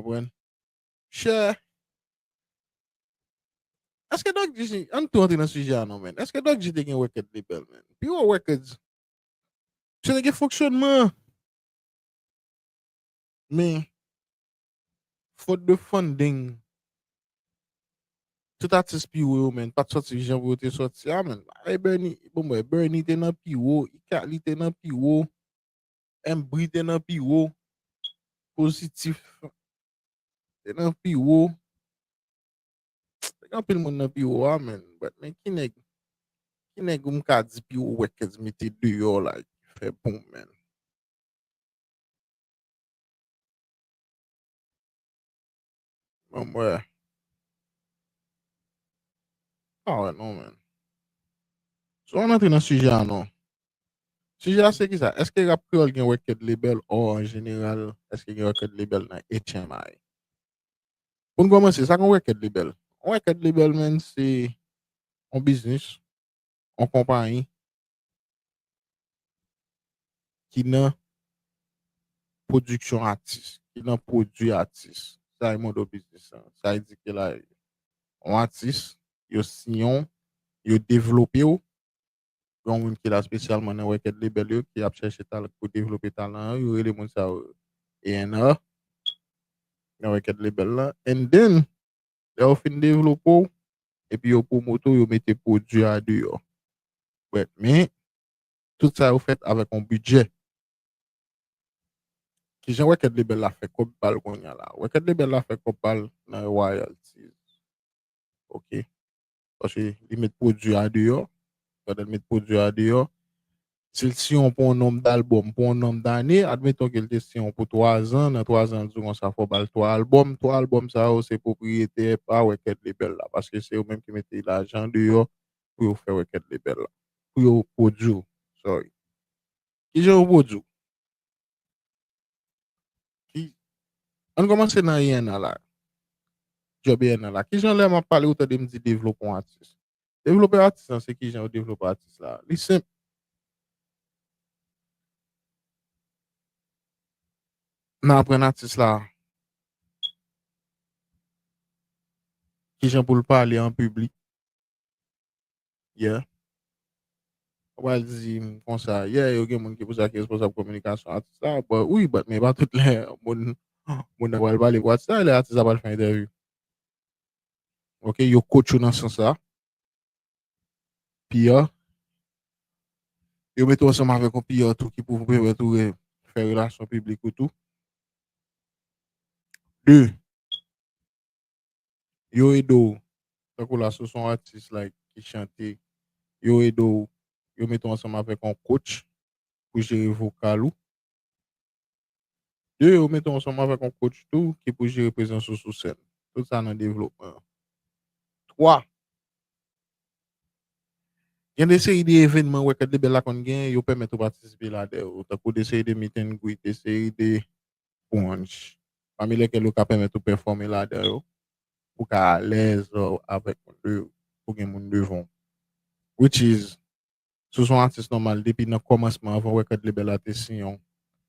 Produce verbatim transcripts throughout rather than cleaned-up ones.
Konprann? Chè. Èske Doc G, ann tou antre nan sijè a non, man. Èske Doc G te gen record label, man? Pi wo records. Se te gen fonksyonman. Men, faute de funding, tout atis pi wo yo, man, pa t sòti jan pou yo te sòti a, man. E Bernie, bon, mwen, Bernie te nan pi wo, Ikali te nan pi wo, Embry te nan pi wo, Pozitif te nan pi wo. Te gen anpil moun nan pi wo a, man. But, men ki nèg, ki nèg ou m ka di pi wo records mete deyò la, ki fè bon, man. Bon, mwen. Ah, wè, non, man. So, ann antre nan sijè a, non. Sijè a, se ki sa? Èske rap kreyòl gen record label? Or, an jeneral, èske gen record label nan H M I? Pou n kòmanse, sa k yon record label? Yon record label, man, se yon biznis, yon konpayi ki nan pwodiksyon atis, ki nan pwodui atis. Sa e modèl biznis lan. Sa e di ke la, yon atis, yo siyen w, yo devlope w, gen yon moun ki la espesyalman nan record label yo, ki ap chèche talan, pou devlope talan yo, yo rele moun sa yo A and R nan record label la. And then, lè yo fin devlope w, epi yo pwomote w, yo mete pwodui a deyò. But, men, tout sa yo fèt avèk yon bidjè. Kijan record label la fè kòb pa l kounye a la? Record label la fè kòb pa l nan royalties. Ok. Paske li met pwodui a deyò. Pandan l met pwodui a deyò, si l siyen w pou yon nonb dalbòm, pou yon nonb dane, admeton ke l te siyen w pou twa zan, nan twa zan, l di w konsa, fò w ba l twa albòm. Twa albòm sa yo, se pwopriyete pa record label la, paske se yo menm ki mete lajan deyò pou yo fè record label la. Pou yo pwodui w, sorry. Kijan yo pwodui w? Ki, ann kòmanse nan A and R la. Job A and R la. Kijan lè m ap pale, ou tande m di devlope yon atis? Devlope atis lan, se kijan yo devlope atis la? Li senp. N a aprann atis la kijan pou l pale an piblik. Yeah. Ou pral di m konsa, yeah, yo gen moun ki pou sa ki responsab kominikasyon atis la, but wi, but men pa tout lè moun, moun nan pral pale pou atis la, lè atis la pral fè entèvyou. Ok, yo coach ou nan sans sa. P R. Yo mete w ansanm avèk yon P R tou ki pou pèmèt ou re-, fè relasyon piblik ou tou. De, yo ede w, tankou la, si w se yon atis, like, ki chante, yo ede w, yo mete w ansanm avèk yon coach pou jere vokal ou. De, yo mete w ansanm avèk yon coach tou ki pou jere prezans ou sou sèn. Tout sa nan devlopman an. Twa, gen de seri de evènman record label la konn gen, yo pèmèt ou patisipe ladan yo, tankou de seri de meet and greet, de seri de brunch, pami lèkèl yo ka pèmèt ou pèfòme ladan yo, pou ka alèz, euh, avèk moun de, pou gen moun devan w. Which is, si w se yon atis nòmal, depi nan kòmansman, anvan record label la te siyen w,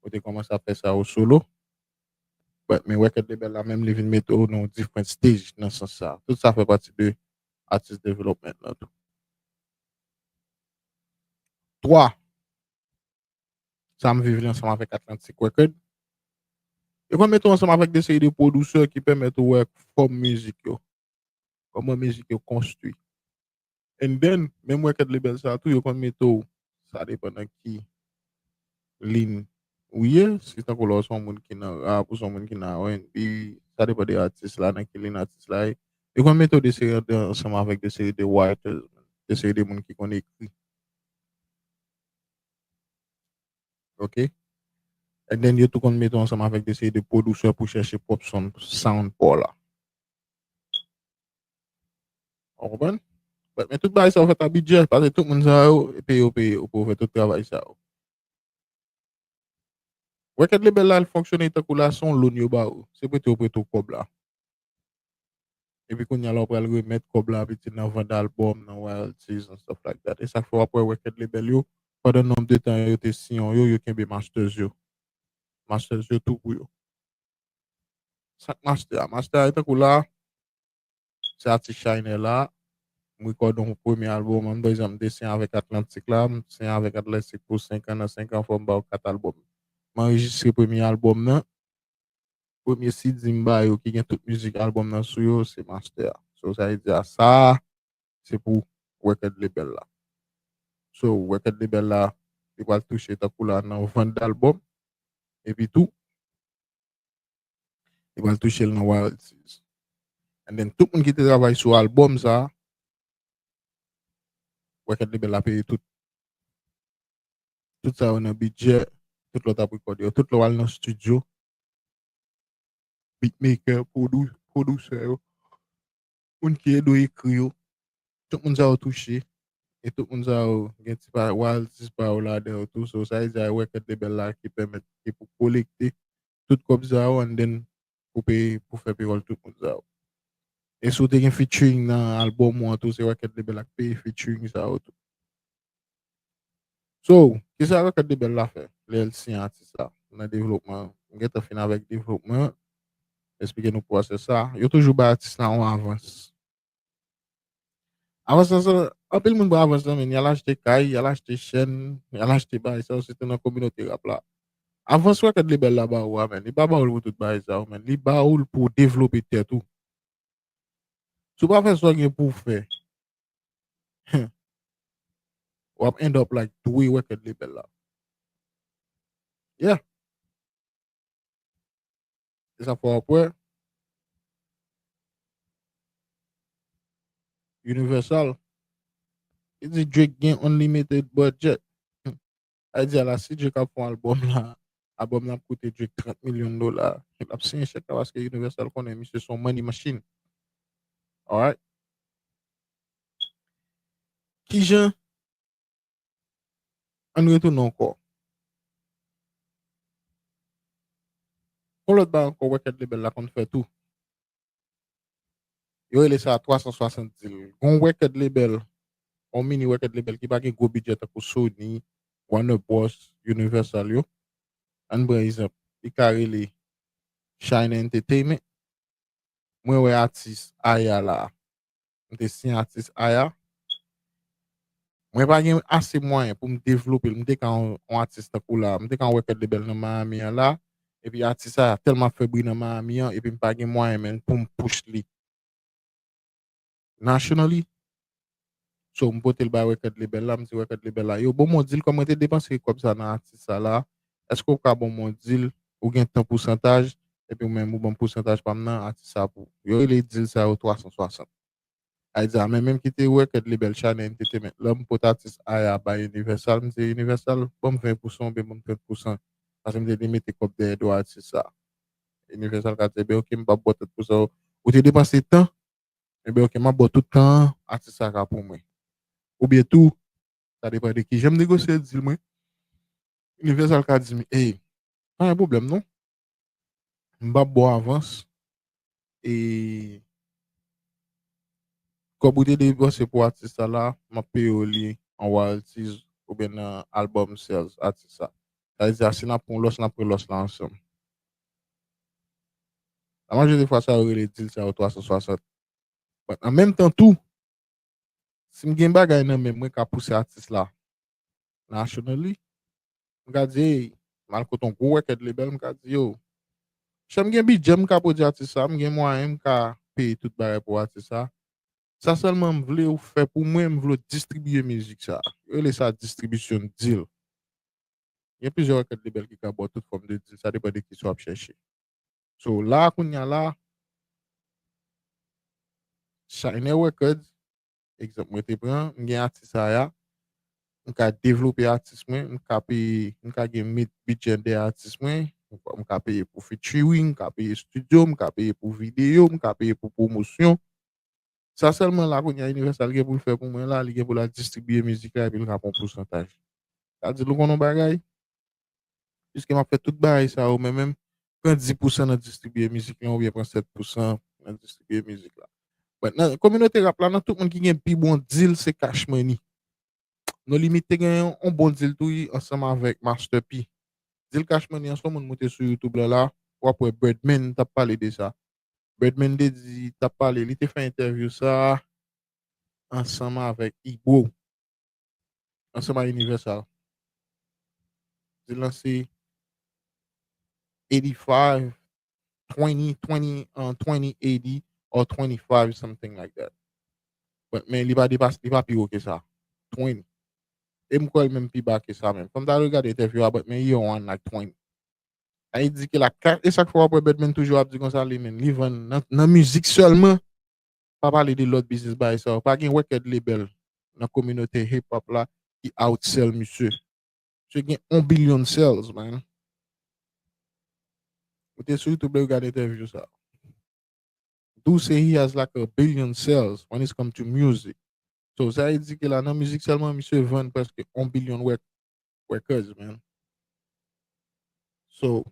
ou te kòmanse ap fè sa ou solo. But, men record label la menm, li vin mete w nan yon different stage nan sans sa. Tout sa fè pati de artist development lan tou. Twa, sa m viv li ansanm avèk Atlantic Record. Yo konn mete w ansanm avèk de seri de pwodisè ki pèmèt ou wè fòm mizik yo, kòman mizik yo konstwi. And then, menm record label sa tou, yo konn mete w, sa depann nan ki liy ou ye, si tankou lè w se yon moun ki nan rap, ou se yon moun ki nan R and B, sa depann de atis la, nan ki liy atis la ye. Yo konn mete w de seri de, ansanm avèk de seri de writers, de seri de moun ki konn ekri. Ok? And then, yo tou konn mete w ansanm avèk de seri de pwodisè pou chèche pwòp sound, sound pa w la. Ou konprann? But, men tout bagay sa yo fèt a bidjè, paske tout moun sa yo, e peye yo peye yo pou yo fè tout travay sa yo. Record label la, l fonksyone tankou la, se yon loan yo ba ou. Se prete yo prete w kòb la. Epi kounye a la, ou pral remèt kòb la, piti, nan vant album, nan royalties and stuff like that. E sa k fè w ap wè record label yo, pandan nonb de tan yo te siyen w yo, yo kenbe masters yo. Masters yo tou pou yo. Sa k Master a? Master a, e tankou la, se atis China la. M rekòde yon premye albòm, an, pa egzanp, m te siyen avèk Atlantic la, m siyen avèk Atlantic pou senk an, nan senk an, fò m ba yo kat albòm. M anrejistre premye albòm nan. Premye C D m ba yo ki gen tout mizik albòm nan sou yo, se Master a. So, sa vle di a, sa a, se pou record label la. So, record label la, li pral touche tankou la nan vant albòm, epi tou, li pral touche l nan royalties. And then, tout moun ki te travay sou albòm sa, record label la peye tout. Tout sa yo nan bidjè, tout lè w t ap rekòde yo, tout lè w al nan studio, beatmaker, pwodou-, pwodisè yo, moun ki ede w ekri yo, tout moun sa yo touche, e tout moun sa yo gen ti pa, royalties pa yo ladan yo tou. So, sa vle di a record label la ki pèmèt, ki pou kolekte tout kòb sa yo, and then pou peye, pou fè pewòl tout moun sa yo. E si w te gen featuring nan albòm ou an tou, se record label la k peye featuring sa yo tou. So, kisa record label la fè lè l siyen atis la nan devlopman? M gentan fin avèk devlopman, esplike nou pwosè sa. Yo toujou bay atis la yon avans. Avans lan, sa, anpil moun pran avans lan, men y al achte kay, y al achte chèn, y al achte bagay sa yo, sitou nan kominote rap la. Avans record label la ba ou a, men, li pa ba ou l pou tout bagay sa yo, men, li ba ou l pou w devlope tèt ou. Si w pa fè sa w gen pou w fè, w ap end up like dwe record label la. Yeah. E sa fè w ap wè Universal, li di Drake gen unlimited budget. Sa vle di a la, si Drake ap fè yon albòm la, albòm la ap koute Drake trant milyon dola, l ap siyen chèk la paske Universal konnen misye se yon money machine. Alright? Kijan, ann retounen ankò. Yon lòt bagay ankò, record label la konn fè tou. Yo rele sa twa san swasant deal. Gon record label, yon mini record label ki pa gen gwo bidjè tankou Sony, Warner Bros, Universal yo. Ann pran egzanp, li ka rele China Entertainment. Mwen wè atis Aya la. M te siyen atis Aya. Mwen pa gen ase mwayen pou m devlope l. M te ka yon, yon atis tankou la. M te ka yon record label nan Miami an la. Epi atis Aya tèlman ap fè bri nan Miami an, epi m pa gen mwayen, men, pou m push li nationally. So, m pote l bay record label la, m di record label la, yo, ban m yon deal, kòm mwen te depanse kòb sa nan atis sa la, èske w ka ban m yon deal, ou gen tan pousantaj, epi ou menm ou ban m pousantaj pa m nan atis sa pou. Yo rele deal sa yo twa san swasant. Sa vle di a, men menm ki te record label China Entertainment, lè m pot atis Aya bay Universal, m di Universal, ban m ven pousan oubyen ban m trant pousan. Paske m te vle mete kòb dèyè do atis sa. Universal ka di, ben, ok, m p ap ba w trant pousan. Ou te depanse tan, Ebyen, ok, m ap ba w tout tan an, atis sa ka pou mwen. Oubyen tou, sa depann de kijan m negosye deal mwen. Universal ka di m, ey, pa gen pwoblèm non. M p ap ba w avans. E kòb ou te depanse pou atis sa la, m ap peye w li an royalties oubyen nan album sales atis sa. Sa vle di a, si n ap pran yon lòs, n ap pran lòs la ansanm. Lamajorite fwa sa yo rele deal sa yo twa san swasant. But an menm tan tou, si m gen bagay nan men m, mwen ka pouse atis la nationally. M ka di, ey, m al kot yon gwo record label, m ka di, yo, chè m gen bidjè, m ka pwodui atis sa, m gen mwayen, m ka peye tout bagay pou atis sa. Sa sèlman m vle ou fè pou mwen, m vle w distribiye mizik sa. Yo rele sa distribution deal. Gen plizyè record label ki ka ba w tout fòm de deal, sa depann de kisa w ap chèche. So, la, kounye a la, Shiner Records, egzanp mwen te pran, m gen atis Aya, m ka devlope atis mwen, m ka peye, m ka gen met bidjè dèyè atis mwen, m ka peye pou featuring, m ka peye studio, m ka peye pou videyo, m ka peye pou pwomosyon. Sa sèlman la kounye a Universal gen pou l fè pou mwen la, li gen pou l al distribiye mizik la epi l ka pran pousantaj. Sa di l ou konn yon bagay, piske m ap fè tout bagay sa yo, men menm pran dis pousan nan distribiye mizik lan oubyen pran sèt pousan nan distribiye mizik la. But nan kominote rap la, nan tout moun ki gen pi bon deal se Cash Money. No Limit te gen yon, yon bon deal tou wi ansanm avèk Master P. Deal Cash Money an se yon moun moute sou YouTube la la. w ap wè Birdman t ap pale de sa. Birdman te di, t ap pale, li te fè entèvyou sa ansanm avèk Ebro, ansanm ak Universal. Di l se eighty-five, twenty, twenty, uh, twenty eighty or twenty-five, something like that. But, men li pa depas-, li pa pi wo ke sa. Twenty. E m kwè l menm pi ba ke sa menm. Fò m ta regade entèvyou a, but men he on like twenty. Sa vle di ke la, e sak fè w ap wè Birdman toujou ap di konsa li menm, li vann nan, nan mizik sèlman, pa pale de lòt biznis bagay sa yo. Pa gen record label nan kominote hip hop la ki outsell misye. Misye gen yon billion sales, man. Ou te sou YouTube, ou gade entèvyou sa. Do say he has like a billion sales when it come to music. So, sa vle di ke la nan mizik sèlman, misye vann prèske yon billion rec-, records, man. So,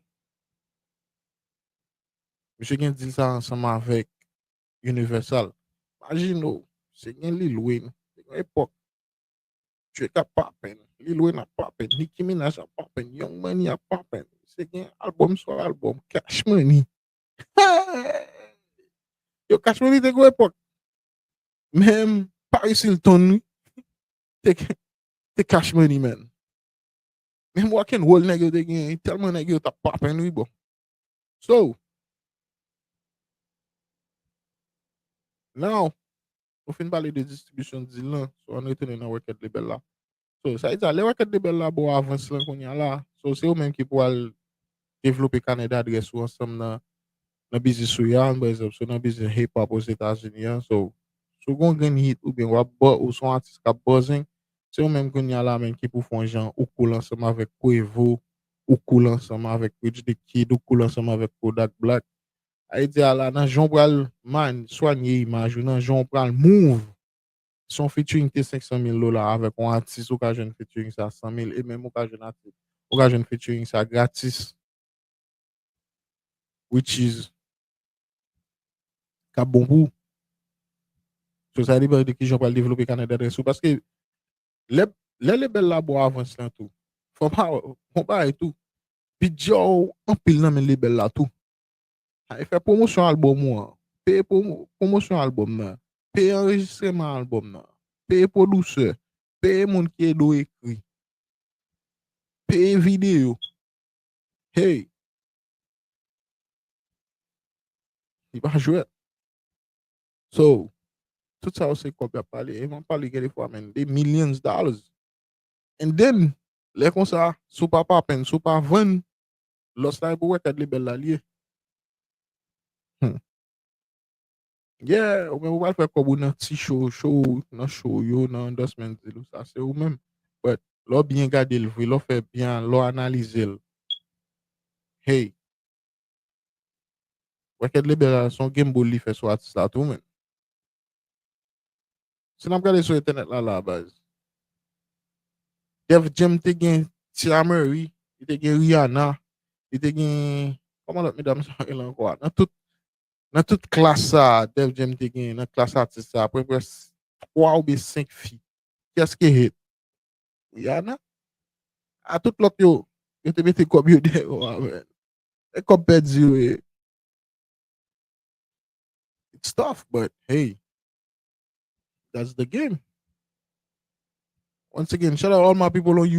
misye gen deal sa ansanm avèk Universal. Imajine w, se gen Lil Wayne, se gen epòk Drake ap papen, Lil Wayne ap papen, Nicki Minaj ap papen, Young Money ap papen. Se gen albòm sou albòm, Cash Money. Yo, Cash Money te gwo epòk. Menm Paris Hilton, wi, te, te Cash Money, man. Menm rock and roll nèg yo te gen, tèlman nèg yo t ap papen, wi, bro. So, now, nou fin pale de distribisyon deal lan, so ann retounen nan record label la. So, sa vle di, lè record label la ba w avans lan kounye a la, so, se ou menm ki pou al devlope kanè dadrès ou ansanm nan, nan biznis ou ye a, pa egzanp, si w nan biznis hip hop Ozetazini an, so, si w gen yon grenn hit oubyen w ap ba, ou se yon atis k ap buzz, se ou menm kounye a la menm ki pou fè yon jan ou cool ansanm avèk Quavo, ou cool ansanm avèk Rich the Kid, ou cool ansanm avèk Kodak Black. Sa vle di a la, nan jan w pral man-, swanye imaj ou, nan jan w pral move, si yon featuring te senk san mil dola avèk yon atis, ou ka jwenn featuring sa san mil, e menm ou ka jwenn atis, ou ka jwenn featuring sa gratis. Which is, k ap bon pou ou. So, sa depann de kijan w pral devlope kanè dadrès ou. Paske lè, lè label la ba w avans lan tou, fò pa, fò pa tou. Bidjè w anpil nan men label la tou. Sa e fè pwomosyon albòm ou an, peye pwomo-, pwomosyon albòm nan, peye anrejistreman albòm nan, peye pwodisè, peye moun ki ede w ekri, peye videyo. Hey! Li pa jwèt. So, tout sa yo se kòb y ap pale. E m ap pale gen defwa, man, de millions dollars. And then, lè konsa, si w pa papen, si w pa vann, lòs la e pou record label la li ye. Hmm. Yeah, ou menm ou pral fè kòb ou nan ti show, show, nan show yo, nan endorsement deal ou, sa se ou menm. But, lè w byen gade l vre, lè w fè byen, lè w analize l, hey, record label la, se yon gamble li fè sou atis la tou, man. Si n ap gade sou entènèt la, la, baz, Def Jam te gen Tia Murray, li te gen Rihanna, li te gen, kòman lòt medam sa rele ankò a? Nan tout, nan tout klas sa, Def Jam te gen, nan klas atis sa, preske twa oubyen senk fi. Kiyès ki hit? Rihanna? A tout lòt yo, yo te mete kòb yo dèyè yo a, man. E kòb pèdi yo ye. It's tough, but hey, that's the game. Once again, shout out all my people on YouTube.